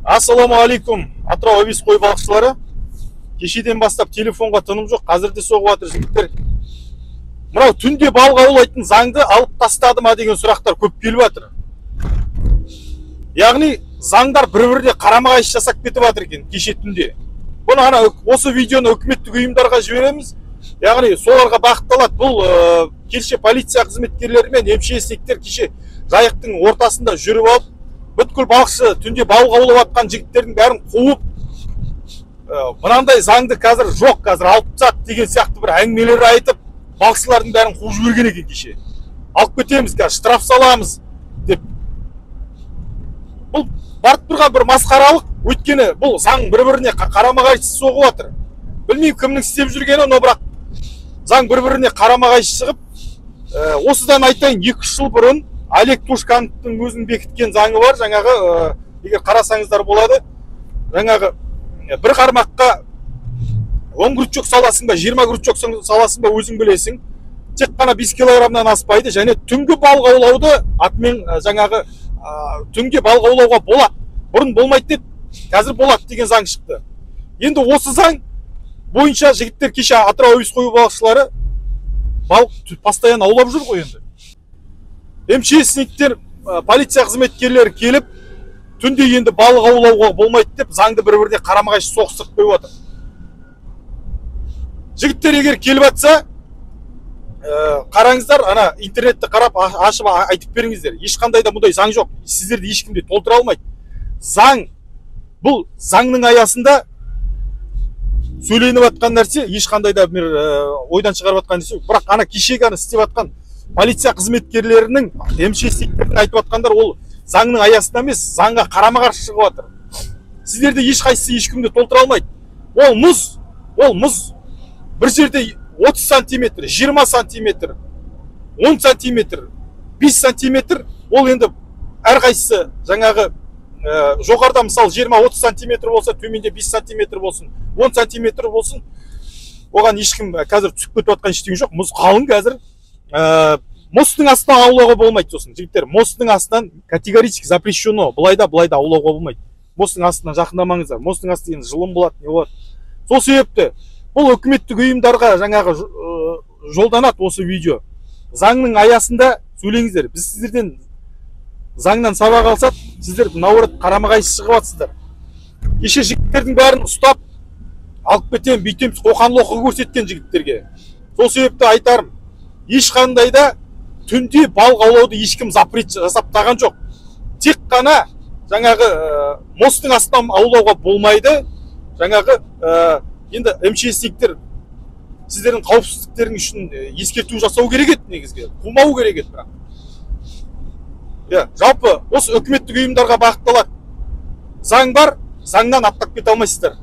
Ассалаумағалейкум, Атырау әуесқой балықшылары. Кешеден бастап телефонға тыным жоқ, қазір де соғып жатыр жігіттер. Мынау түнде балық аулайтын заңды алып тастады ма деген сұрақтар көп келіп жатыр. Яғни заңдар бір-біріне қарама-қайшы жасап кетіп жатыр екен кеше түнде. Бұны ана осы видеоны үкіметтік ұйымдарға жібереміз. Яғни соларға бағытталады. Бұл кеше полиция қызметкерлері мен МЧСниктер кеше жайықтың ортасында жүріп алып, бүткіл балықшы түнде балық аулап жатқан жігіттердің бәрін қуып, мынандай заңды қазір жоқ, қазір алып тастады деген сияқты бір әңгімелер айтып, балықшылардың бәрін қуып жіберген екен кеше. Алып кетеміз, қазір штраф саламыз деп. Бұл барып тұрған бір масқаралық, өйткені бұл заң бір-біріне қарама-қайшы соғып жатыр. Білмеймін кімнің істеп жүргені, но бірақ заң бір-біріне қарама-қайшы шығып, осыдан айтайын, 2-3 жыл бұрын Олег Тушкановтың өзін бекіткен заңы бар, жаңағы, егер қарасаңыздар болады, жаңағы бір қармаққа 10 крючок саласың ба, 20 крючок саласың ба, өзің білесің. Тек қана 5 килограммнан аспайды, және түнгі балық аулауды атымен жаңағы түнге балық аулауға болады. Бұрын болмайды деп, қазір болады деген заң шықты. Енді осы заң бойынша жігіттер кеше Атырау әуесқой балықшылары балық постоянно аулап жүр ғой енді. МЧСниктер, полиция қызметкерлері келіп, түнде енді балық аулауға болмайды деп заңды бір-біріне қарама-қайшы соғыстырып қойып отыр. Жігіттер егер келіп жатса, қараңыздар, ана интернетті қарап ашып айтып беріңіздер. Ешқандай да мұндай заң жоқ. Сіздерді ешкім де толтыра алмайды. Заң, бұл заңның аясында сөйленіп жатқан нәрсе, ешқандай да бір ойдан шығарып жатқан нәрсе. Бірақ ана кешегі ана істеп жатқан полиция қызметкерлерінің, МЧСниктердің айтып жатқандар ол заңның аясында емес, заңға қарама-қарсы шығып жатыр. Сіздерді ешқайсысы ешкімді толтыра алмайды. Ол мұз, ол мұз бір жерде 30 сантиметр, 20 сантиметр, 10 сантиметр, 5 сантиметр, ол енді әрқайсысы жаңағы жоғарыда мысалы 20-30 сантиметр болса, төменде 5 сантиметр болсын, 10 сантиметр болсын, оған ешкім қазір түсіп кетіп жатқан ештеңе жоқ. Мұз қалың қазір. Мостың астынан аулауға болмайды сосын, жігіттер. Мостың астынан категорически запрещено. Былай да, былай да аулауға болмайды. Мостың астынан жақындамаңыздар. Мостың асты енді жылым болады, не болады. Сол себепті бұл үкіметтік ұйымдарға жаңағы жолданады осы видео. Заңның аясында сөйлеңіздер. Біз сіздерден заңнан сабақ алсақ, сіздер наоборот қарама-қайшы шығып жатсыздар. Кеше жігіттердің бәрін ұстап алып кетемін, бүйтемін, қоқан-лоқы көрсеткен жігіттерге. Сол себепті айтарым, ешқандай да түнде балық аулауды ешкім запрет жасап таған жоқ. Тек қана жаңағы мостың астынан аулауға болмайды. Жаңағы енді МЧСниктер сіздердің қауіпсіздіктерің үшін ескерту жасау керек еді негізгі, қумау керек еді бірақ. Жалпы осы үкіметтік ұйымдарға бағытталады. Заң бар, заңнан аттап кете алмайсыздар.